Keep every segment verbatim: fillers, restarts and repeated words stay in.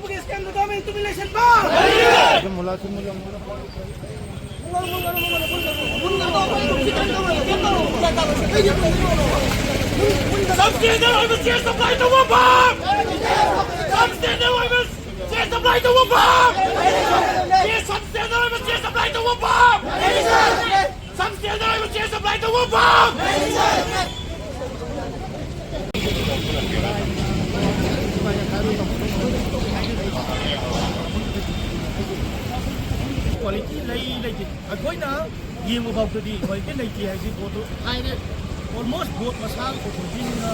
Scam to government to relation ba? Substandard ꯑꯣꯏꯕ ꯆꯦ supply ꯇꯧꯕ ꯕꯟ! Substandard ꯑꯣꯏꯕ ꯆꯦ supply ꯇꯧꯕ ꯕꯟ! ꯆꯦ substandard ꯑꯣꯏꯕ ꯆꯦ supply ꯇꯧꯕ ꯕꯟ! Substandard ꯑꯣꯏꯕ ꯆꯦ supply ꯇꯧꯕ ꯕꯟ! Quality ꯂꯩ ꯂꯩꯇꯦ꯫ ꯑꯩꯈꯣꯏꯅ ꯌꯦꯡꯕ ꯐꯥꯎꯗꯗꯤ quality ꯂꯩꯇꯦ ꯍꯥꯏꯁꯤ ꯄꯣꯠꯇꯨ ꯍꯥꯏꯔꯦ꯫ Almost ꯕꯣꯠ ꯃꯁꯥꯒꯤ ꯑꯣꯊꯣꯔꯤꯇꯤꯁꯤꯡꯅ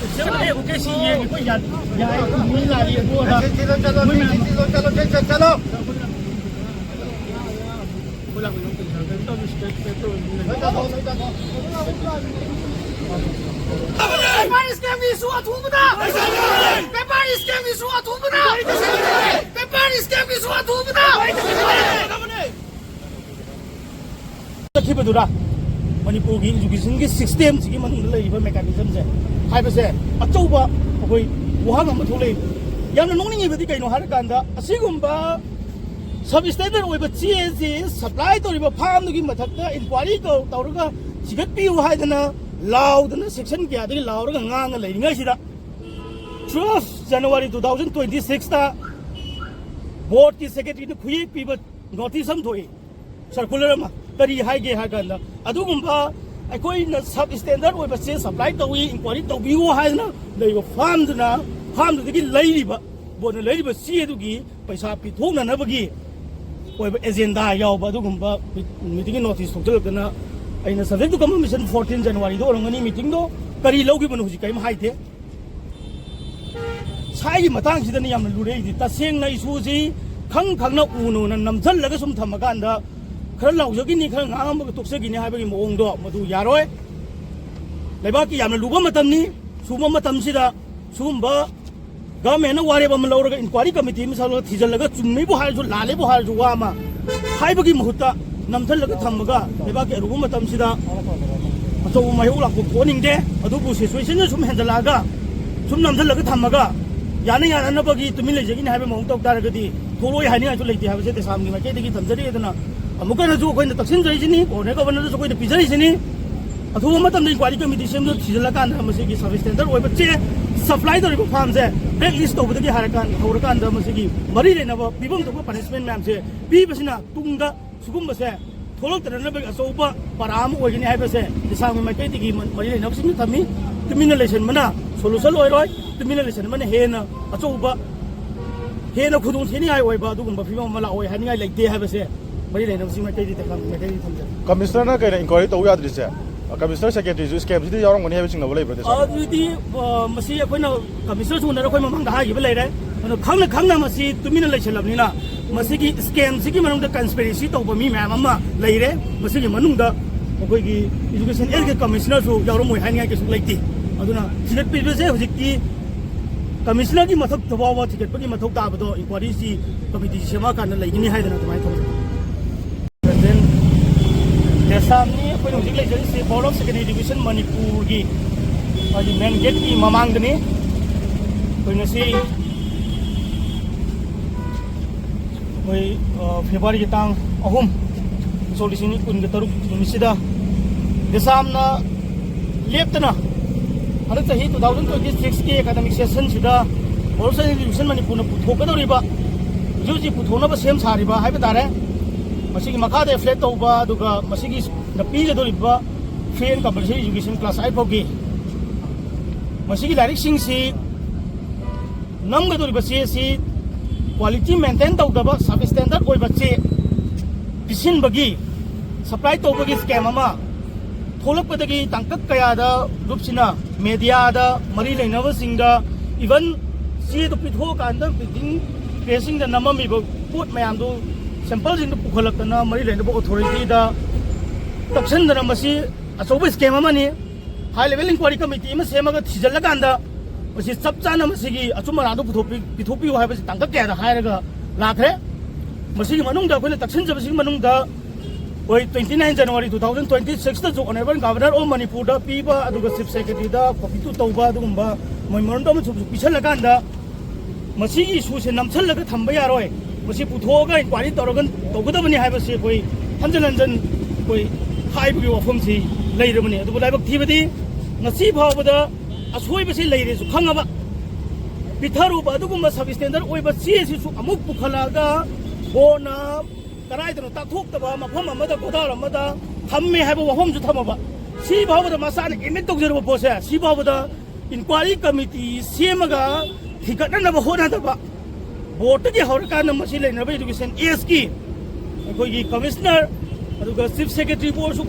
ꯑꯦꯛꯁꯦꯞ ꯑꯣꯀꯦ, ꯁꯤ ꯌꯦꯡꯉꯦ, ꯑꯩꯈꯣꯏ ꯌꯥ-, ꯌꯥꯏ, ꯃꯤ ꯂꯥꯜꯂꯤ, ꯑꯗꯨ ꯑꯗꯥ꯫ ꯆꯠꯂꯣ, ꯆꯠꯂꯣ, ꯃꯣꯏ ꯃꯌꯥꯝ ꯆꯠꯂꯣ, ꯆꯠꯂꯣ, ꯆꯠꯂꯣ, ꯆꯠꯂꯣ꯫ ꯄꯦꯄꯔ ꯏꯁꯀꯦꯝꯒꯤꯁꯨ ꯑꯊꯨꯕꯗ! ꯄꯦꯄꯔ ꯏꯁꯀꯦꯝꯒꯤꯁꯨ ꯑꯊꯨꯕꯗ! ꯄꯦꯄꯔ ꯏꯁꯀꯦꯝꯒꯤꯁꯨ ꯑꯊꯨꯕꯗ! ꯆꯠꯈꯤꯕꯗꯨꯔ? ꯃꯅꯤꯄꯨꯔꯒꯤ ꯏꯖꯨꯀꯦꯁꯟꯒꯤ ꯁꯤꯁꯇꯦꯝꯁꯤꯒꯤ ꯃꯅꯨꯡꯗ ꯂꯩꯔꯤꯕ ꯃꯦꯀꯥꯅꯤꯖꯝꯁꯦ ꯍꯥꯏꯕꯁꯦ ꯑꯆꯧꯕ ꯑꯩꯈꯣꯏ ꯋꯥꯍꯪ ꯑꯃ ꯊꯣꯛꯂꯛꯏ꯫ ꯌꯥꯝꯅ ꯅꯣꯛꯅꯤꯡꯉꯤꯕꯗꯤ ꯀꯩꯅꯣ ꯍꯥꯏꯔꯀꯥꯟꯗ, ꯑꯁꯤꯒꯨꯝꯕ ꯁꯕ ꯁ꯭ꯇꯦꯟꯗꯔꯗ ꯑꯣꯏꯕ ꯆꯦꯁꯤ ꯁꯄ꯭ꯂꯥꯏ ꯇꯧꯔꯤꯕ ꯐꯥꯝꯗꯨꯒꯤ ꯃꯊꯛꯇ ꯏꯟꯀ꯭ꯋꯥꯏꯔꯤ ꯇꯧ-, ꯇꯧꯔꯒ ꯊꯤꯒꯠꯄꯤꯌꯨ ꯍꯥꯏꯗꯅ ꯂꯥꯎꯗꯅ ꯁꯦꯛꯁꯟ ꯀꯌꯥꯗꯒꯤ ꯂꯥꯎꯔꯒ ꯉꯥꯡꯉ ꯂꯩꯔꯤꯉꯩꯁꯤꯗ, twelve January two thousand twenty-sixꯇ ꯕꯣꯔꯗꯀꯤ ꯁꯦꯀ꯭ꯔꯦꯇꯔꯤꯅ ꯈꯨꯌꯦꯛ ꯄꯤꯕ ꯅꯣꯇꯤꯁ ꯑꯃ ꯊꯣꯛꯏ, ꯁꯔꯀꯨꯂꯔ ꯑꯃ꯫ ꯀꯔꯤ ꯍꯥꯏꯒꯦ ꯍꯥꯏ ꯀꯥꯟꯗ, ꯑꯗꯨꯒꯨꯝꯕ ꯑꯩꯈꯣꯏꯅ ꯁꯕ ꯁ꯭ꯇꯦꯟꯗꯔꯗ ꯑꯣꯏꯕ ꯆꯦ ꯁꯄ꯭ꯂꯥꯏ ꯇꯧꯏ, ꯏꯟꯀ꯭ꯋꯥꯏꯔꯤ ꯇꯧꯕꯤꯌꯨ ꯍꯥꯏꯗꯅ ꯂꯩꯕ ꯐꯥꯝꯗꯨꯅ, ꯐꯥꯝꯗꯨꯗꯒꯤ ꯂꯩꯔꯤꯕ, ꯕꯣꯔꯗꯅ ꯂꯩꯔꯤꯕ ꯆꯦ ꯑꯗꯨꯒꯤ ꯄꯩꯁꯥ ꯄꯤꯊꯣꯛꯅꯅꯕꯒꯤ ꯑꯣꯏꯕ ꯑꯦꯖꯦꯟꯗꯥ ꯌꯥꯎꯕ ꯑꯗꯨꯒꯨꯝꯕ ꯃꯤ-, ꯃꯤꯇꯤꯡꯒꯤ ꯅꯣꯇꯤꯁ ꯊꯣꯛꯆꯜꯂꯛꯇꯅ, ꯑꯩꯅ subject to confirmation fourteen Januaryꯗ ꯑꯣꯏꯔꯝꯒꯅꯤ ꯃꯤꯇꯤꯡꯗꯣ, ꯀꯔꯤ ꯂꯧꯈꯤꯕꯅꯣ ꯍꯧꯖꯤꯛ ꯀꯔꯤꯝ ꯍꯥꯏꯗꯦ꯫ ꯁꯥꯏꯒꯤ ꯃꯇꯥꯡꯁꯤꯗꯅꯤ ꯌꯥꯝꯅ ꯂꯨꯔꯛꯏꯁꯤ꯫ ꯇꯁꯦꯡꯅ ꯏꯁꯨꯁꯤ ꯈꯪ ꯈꯪꯅ ꯎꯅ ꯎꯅ ꯅꯝꯁꯤꯜꯂꯒ ꯁꯨꯝ ꯊꯝꯃꯀꯥꯟꯗ ꯈꯔ ꯂꯥꯎꯖꯈꯤꯅꯤ, ꯈꯔ ꯉꯥꯡꯉꯝꯃꯒ ꯇꯣꯛꯆꯈꯤꯅꯤ ꯍꯥꯏꯕꯒꯤ ꯃꯑꯣꯡꯗꯣ ꯃꯗꯨ ꯌꯥꯔꯣꯏ꯫ ꯂꯩꯕꯥꯛꯀꯤ ꯌꯥꯝꯅ ꯂꯨꯕ ꯃꯇꯝꯅꯤ꯫ ꯁꯨꯝꯕ ꯃꯇꯝꯁꯤꯗ ꯁꯨꯝꯕ ꯒꯚꯔꯟꯃꯦꯟꯅ ꯋꯥꯔꯦꯞ ꯑꯃ ꯂꯧꯔꯒ ꯏꯟꯀ꯭ꯋꯥꯏꯔꯤ ꯀꯃꯤꯇꯤ ꯑꯃ ꯁꯦꯝꯂꯒ ꯊꯤꯖꯤꯜꯂꯒ ꯆꯨꯝꯃꯤꯕꯨ ꯍꯥꯏꯔꯁꯨ ꯂꯥꯜꯂꯦꯕꯨ ꯍꯥꯏꯔꯁꯨ ꯋꯥ ꯑꯃ ꯍꯥꯏꯕꯒꯤ ꯃꯍꯨꯠꯇ ꯅꯝꯊꯜꯂꯒ ꯊꯝꯃꯒ ꯂꯩꯕꯥꯛꯀꯤ ꯑꯔꯨꯕ ꯃꯇꯝꯁꯤꯗ ꯑꯆꯧꯕ ꯃꯥꯌꯣꯛ ꯂꯥꯛꯄ ꯄꯣꯛꯍꯟꯅꯤꯡꯗꯦ꯫ ꯑꯗꯨꯕꯨ ꯁꯤꯆꯨꯋꯦꯁꯟꯁꯦ ꯁꯨꯝ ꯍꯦꯟꯖꯜꯂꯛꯑꯒ ꯁꯨꯝ ꯅꯝꯊꯜꯂꯒ ꯊꯝꯃꯒ ꯌꯥꯅ ꯌꯥꯅꯅꯕꯒꯤ ꯇꯨꯃꯤꯟ ꯂꯩꯖꯒꯅꯤ ꯍꯥꯏꯕ ꯃꯑꯣꯡ ꯇꯧ ꯇꯥꯔꯒꯗꯤ ꯊꯣꯛꯂꯛꯑꯣꯏ ꯍꯥꯏꯅꯤꯡꯉꯥꯏꯁꯨ ꯂꯩꯇꯦ ꯍꯥꯏꯕꯁꯦ ꯗꯦꯁꯥꯝꯒꯤ ꯃꯥꯏꯀꯩꯗꯒꯤ ꯊꯝꯖꯔꯤ꯫ ꯑꯗꯨꯅ ꯑꯃꯨꯛꯀ ꯍꯟꯅꯁꯨ ꯑꯩꯈꯣꯏꯅ ꯇꯛꯁꯤꯟꯖꯔꯤꯁꯤꯅꯤ, ꯒꯣꯕꯔꯅꯔ ꯒꯣꯕꯔꯅꯔꯗꯁꯨ ꯑꯩꯈꯣꯏꯅ ꯄꯤꯖꯔꯤꯁꯤꯅꯤ꯫ ꯑꯊꯨꯕ ꯃꯇꯝꯗ ꯏꯟꯀ꯭ꯋꯥꯏꯔꯤ ꯀꯃꯤꯇꯤ ꯁꯦꯝꯗꯨꯅ ꯊꯤꯖꯤꯜꯂꯀꯥꯟꯗ ꯃꯁꯤꯒꯤ ꯁꯕ ꯁ꯭ꯇꯦꯟꯗꯔꯗ ꯑꯣꯏꯕ ꯆꯦ ꯁꯄ꯭ꯂꯥꯏ ꯇꯧꯔꯤꯕ ꯐꯥꯔꯝꯁꯦ ꯕ꯭ꯂꯦꯛ ꯂꯤꯁ ꯇꯧꯕꯗꯒꯤ ꯍꯥꯏꯔꯀꯥꯟ ꯍꯧꯔꯀꯥꯟꯗ ꯃꯁꯤꯒꯤ ꯃꯔꯤ ꯂꯩꯅꯕ ꯄꯤꯐꯝ ꯊꯣꯛꯄ ꯄꯅꯤꯁꯃꯦꯟ ꯃꯌꯥꯝꯁꯦ ꯄꯤꯕꯁꯤꯅ ꯇꯨꯡꯗ ꯁꯤꯒꯨꯝꯕꯁꯦ ꯊꯣꯛꯂꯛꯇꯅꯅꯕꯒꯤ ꯑꯆꯧꯕ ꯄꯔꯥ ꯑꯃ ꯑꯣꯏꯒꯅꯤ ꯍꯥꯏꯕꯁꯦ ꯗꯦꯁꯥꯝꯒꯤ ꯃꯥꯏꯀꯩꯗꯒꯤ ꯃ-, ꯃꯔꯤ ꯂꯩꯅꯕꯁꯤꯡꯅ ꯊꯝꯃꯤ꯫ ꯇꯨꯃꯤꯟꯅ ꯂꯩꯁꯟꯕꯅ ꯁꯣꯂꯨꯁꯟ ꯑꯣꯏꯔꯣꯏ꯫ ꯇꯨꯃꯤꯟꯅ ꯂꯩꯁꯟꯕꯅ ꯍꯦꯟꯅ ꯑꯆꯧꯕ, ꯍꯦꯟꯅ ꯈꯨꯗꯣꯡ ꯊꯤꯅꯤꯡꯉꯥꯏ ꯑꯣꯏꯕ ꯑꯗꯨꯒꯨꯝꯕ ꯐꯤꯕꯝ ꯑꯃ ꯂꯥꯛꯑꯣꯏ ꯍꯥꯏꯅꯤꯡꯉꯥꯏ ꯂꯩꯇꯦ ꯍꯥꯏꯕꯁꯦ ꯃꯔꯤ ꯂꯩꯅꯕꯁꯤꯡ ꯃꯥꯏꯀꯩꯗꯒꯤ ꯗꯦꯁꯥꯝꯒꯤ ꯃꯥꯏꯀꯩꯗꯒꯤ ꯊꯝꯖꯔꯤ꯫ ꯀꯃꯤꯁꯅꯔꯅ ꯀꯩꯅꯣ ꯏꯟꯀ꯭ꯋꯥꯏꯔꯤ ꯇꯧ ꯌꯥꯗ꯭ꯔꯤꯁꯦ? ꯀꯃꯤꯁꯅꯔ ꯁꯦꯀ꯭ꯔꯦꯇꯔꯤꯁꯨ ꯁ꯭ꯀꯦꯝꯁꯤꯗ ꯌꯥꯎꯔꯝꯒꯅꯤ ꯍꯥꯏꯕ ꯆꯤꯡꯅꯕ ꯂꯩꯕ꯭ꯔꯥ, ꯗꯦꯁꯥꯝ? ꯑꯗꯨꯗꯤ, ꯑ, ꯃꯁꯤ ꯑꯩꯈꯣꯏꯅ ꯀꯃꯤꯁꯅꯔꯁꯨ ꯎꯅꯔ ꯑꯩꯈꯣꯏ ꯃꯃꯥꯡꯗ ꯍꯥꯏꯈꯤꯕ ꯂꯩꯔꯦ꯫ ꯑꯗꯣ ꯈꯪꯅ ꯈꯪꯅ ꯃꯁꯤ ꯇꯨꯃꯤꯟꯅ ꯂꯩꯁꯜꯂꯕꯅꯤꯅ ꯃꯁꯤꯒꯤ ꯁ꯭ꯀꯦꯝꯁꯤꯒꯤ ꯃꯅꯨꯡꯗ ꯀꯟꯁꯄꯤꯔꯦꯁꯤ ꯇꯧꯕ ꯃꯤ ꯃꯌꯥꯝ ꯑꯃ ꯂꯩꯔꯦ꯫ ꯃꯁꯤꯒꯤ ꯃꯅꯨꯡꯗ ꯑꯩꯈꯣꯏꯒꯤ ꯏꯗꯨꯀꯦꯁꯟ ꯑꯦꯜꯒꯤ ꯀꯃꯤꯁꯅꯔꯁꯨ ꯌꯥꯎꯔꯝꯃꯣꯏ ꯍꯥꯏꯅꯤꯡꯉꯥꯏ ꯀꯩꯁꯨ ꯂꯩꯇꯦ꯫ ꯑꯗꯨꯅ ꯊꯤꯒꯠꯄꯤꯕꯁꯦ ꯍꯧꯖꯤꯛꯇꯤ ꯀꯃꯤꯁꯅꯔꯒꯤ ꯃꯊꯛꯇ ꯐꯥꯎꯕ ꯊꯤꯒꯠꯄꯒꯤ ꯃꯊꯧ ꯇꯥꯕꯗꯣ ꯏꯟꯀ꯭ꯋꯥꯔꯤꯁꯤ ꯀꯃꯤꯇꯤꯁꯤ ꯁꯦꯝꯃꯛꯑꯀꯥꯟꯗ ꯂꯩꯒꯅꯤ ꯍꯥꯏꯗꯅ ꯑꯗꯨꯃꯥꯏꯅ ꯊꯝꯖꯩ꯫ ꯄ꯭ꯔꯦꯁꯤꯗꯦꯟ ꯗꯦꯁꯥꯝꯅꯤ꯫ ꯑꯩꯈꯣꯏꯅ ꯍꯧꯖꯤꯛ ꯂꯩꯖꯔꯤꯁꯦ ꯕꯣꯔꯗ ꯑꯣꯐ ꯁꯦꯀ꯭ꯔꯦꯇꯔꯤ ꯏꯗꯨꯀꯦꯁꯟ ꯃꯅꯤꯄꯨꯔꯒꯤ ꯃꯥꯒꯤ ꯃꯦꯟ ꯒꯦꯠꯀꯤ ꯃꯃꯥꯡꯗꯅꯤ꯫ ꯑꯩꯈꯣꯏ ꯉꯁꯤ ꯑꯩꯈꯣꯏ, ꯑ, ꯐꯦꯕ꯭ꯔꯨꯋꯥꯔꯤꯒꯤ ꯇꯥꯡ ꯑꯍꯨꯝ, ꯁꯣꯛ ꯂꯤꯁꯤꯡ ꯑꯅꯤ ꯀꯨꯟꯒ ꯇꯔꯨꯛ ꯅꯨꯃꯤꯠꯁꯤꯗ ꯗꯦꯁꯥꯝꯅ ꯂꯦꯞꯇꯅ ꯍꯟꯗꯛ ꯆꯍꯤ two thousand twenty sixꯀꯤ ꯑꯦꯀꯥꯗꯃꯤꯛ ꯁꯦꯁꯟꯁꯤꯗ ꯕꯣꯔꯗ ꯑꯣꯐ ꯁꯦꯀ꯭ꯔꯦꯇꯔꯤ ꯏꯗꯨꯀꯦꯁꯟ ꯃꯅꯤꯄꯨꯔꯅ ꯄꯨꯊꯣꯛꯀꯗꯧꯔꯤꯕ, ꯍꯧꯖꯤꯛ ꯍꯧꯖꯤꯛ ꯄꯨꯊꯣꯛꯅꯕ ꯁꯦꯝ ꯁꯥꯔꯤꯕ ꯍꯥꯏꯕ ꯇꯥꯔꯦ, ꯃꯁꯤꯒꯤ ꯃꯈꯥꯗ ꯑꯦꯐꯤꯂꯦꯠ ꯇꯧꯕ, ꯑꯗꯨꯒ ꯃꯁꯤꯒꯤ ꯄꯤꯒꯗꯧꯔꯤꯕ free and compulsory education class eight ꯐꯥꯎꯒꯤ ꯃꯁꯤꯒꯤ ꯂꯥꯏꯔꯤꯛꯁꯤꯡꯁꯤ ꯅꯝꯒꯗꯧꯔꯤꯕ ꯆꯦ ꯑꯁꯤ ꯀ꯭ꯋꯥꯂꯤꯇꯤ ꯃꯦꯟꯇꯦꯟ ꯇꯧꯗꯕ, ꯁꯕ ꯁ꯭ꯇꯦꯟꯗꯔꯗ ꯑꯣꯏꯕ ꯆꯦ ꯄꯤꯁꯤꯟꯕꯒꯤ, ꯁꯄ꯭ꯂꯥꯏ ꯇꯧꯕꯒꯤ ꯁ꯭ꯀꯦꯝ ꯑꯃ ꯊꯣꯛꯂꯛꯄꯗꯒꯤ ꯇꯥꯡꯀꯛ ꯀꯌꯥꯗ ꯂꯨꯞꯁꯤꯟꯅ ꯃꯦꯗꯤꯌꯥꯗ, ꯃꯔꯤ ꯂꯩꯅꯕꯁꯤꯡꯗ, ꯏꯚꯟ ꯆꯦꯗꯨ ꯄꯤꯊꯣꯛꯑꯀꯥꯟꯗ ꯄ꯭ꯔꯤꯟꯇꯤꯡ ꯄ꯭ꯔꯦꯁꯁꯤꯡꯗ ꯅꯝꯃꯝꯃꯤꯕ ꯄꯣꯠ ꯃꯌꯥꯝꯗꯨ, ꯁꯦꯝꯄꯜꯁꯤꯡꯗꯨ ꯄꯨꯈꯠꯂꯛꯇꯅ ꯃꯔꯤ ꯂꯩꯅꯕ ꯑꯣꯊꯣꯔꯤꯇꯤꯗ ꯇꯛꯁꯟꯗꯅ ꯃꯁꯤ ꯑꯆꯧꯕ ꯁ꯭ꯀꯦꯝ ꯑꯃꯅꯤ꯫ ꯍꯥꯏ ꯂꯦꯚꯦꯜ ꯏꯟꯀ꯭ꯋꯥꯔꯤ ꯀꯃꯤꯇꯤ ꯑꯃ ꯁꯦꯝꯃꯒ ꯊꯤꯖꯤꯜꯂꯀꯥꯟꯗ ꯃꯁꯤ ꯆꯞ ꯆꯥꯅ ꯃꯁꯤꯒꯤ ꯑꯆꯨꯝ ꯑꯔꯥꯟꯗꯨ ꯄꯨꯊꯣꯛꯄꯤ-, ꯄꯤꯊꯣꯛꯄꯤꯌꯨ ꯍꯥꯏꯕꯁꯤ ꯇꯥꯡꯀꯛ ꯀꯌꯥꯗ ꯍꯥꯏꯔꯒ ꯂꯥꯛꯈ꯭ꯔꯦ꯫ ꯃꯁꯤꯒꯤ ꯃꯅꯨꯡꯗ ꯑꯩꯈꯣꯏꯅ ꯇꯛꯁꯤꯟꯖꯕꯁꯤꯒꯤ ꯃꯅꯨꯡꯗ ꯑꯩꯈꯣꯏ twenty nine January two thousand twenty sixꯇꯁꯨ Honourable Governor of ꯃꯅꯤꯄꯨꯔꯗ ꯄꯤꯕ, ꯑꯗꯨꯒ Chief Secretaryꯗ copy ꯇꯧꯕ, ꯑꯗꯨꯒꯨꯝꯕ memorandum ꯑꯃꯁꯨ ꯄꯤꯁꯜꯂꯀꯥꯟꯗ ꯃꯁꯤꯒꯤ ꯏꯁꯨꯁꯦ ꯅꯝꯁꯤꯜꯂꯒ ꯊꯝꯕ ꯌꯥꯔꯣꯏ, ꯃꯁꯤ ꯄꯨꯊꯣꯛꯑꯒ ꯏꯟꯀ꯭ꯋꯥꯏꯔꯤ ꯇꯧꯔꯒ ꯇꯧꯒꯗꯕꯅꯤ ꯍꯥꯏꯕꯁꯤ ꯑꯩꯈꯣꯏ ꯍꯟꯖꯤꯟ ꯍꯟꯖꯤꯟ ꯑꯩꯈꯣꯏ ꯍꯥꯏꯕꯒꯤ ꯋꯥꯐꯝꯁꯤ ꯂꯩꯔꯕꯅꯤ꯫ ꯑꯗꯨꯕꯨ ꯂꯥꯏꯕꯛ ꯊꯤꯕꯗꯤ ꯉꯁꯤ ꯐꯥꯎꯕꯗ ꯑꯁꯣꯏꯕꯁꯤ ꯂꯩꯔꯦꯁꯨ ꯈꯪꯉꯕ, ꯄꯤꯊꯔꯨꯕ ꯑꯗꯨꯒꯨꯝꯕ ꯁꯕ ꯁ꯭ꯇꯦꯟꯗꯔ ꯑꯣꯏꯕ ꯆꯦꯁꯤꯁꯨ ꯑꯃꯨꯛ ꯄꯨꯈꯠꯂꯛꯑꯒ ꯕꯣꯔꯗꯅ ꯀꯗꯥꯏꯗꯅꯣ ꯇꯥꯛꯊꯣꯛꯇꯕ ꯃꯐꯝ ꯑꯃꯗ ꯒꯣꯗꯥꯎꯟ ꯑꯃꯗ ꯊꯝꯃꯦ ꯍꯥꯏꯕ ꯋꯥꯐꯝꯁꯨ ꯊꯝꯃꯕ꯫ ꯁꯤ ꯐꯥꯎꯕꯗ ꯃꯁꯥꯅ ꯑꯦꯗꯃꯤꯠ ꯇꯧꯖꯔꯕ ꯄꯣꯠꯁꯦ ꯁꯤ ꯐꯥꯎꯕꯗ ꯏꯟꯀ꯭ꯋꯥꯏꯔꯤ ꯀꯃꯤꯇꯤ ꯁꯦꯝꯃꯒ ꯊꯤꯒꯠꯅꯅꯕ ꯍꯣꯠꯅꯗꯕ꯫ ꯕꯣꯔꯗꯇꯒꯤ ꯍꯧꯔꯀꯥꯟꯗ ꯃꯁꯤ ꯂꯩꯅꯕ ꯏꯗꯨꯀꯦꯁꯟ ꯑꯦꯖꯀꯤ ꯑꯩꯈꯣꯏꯒꯤ ꯀꯃꯤꯁꯅꯔ ꯑꯗꯨꯒ ꯆꯤꯐ ꯁꯦꯀ꯭ꯔꯦꯇꯔꯤꯕꯨ ꯑꯣꯏꯔꯁꯨ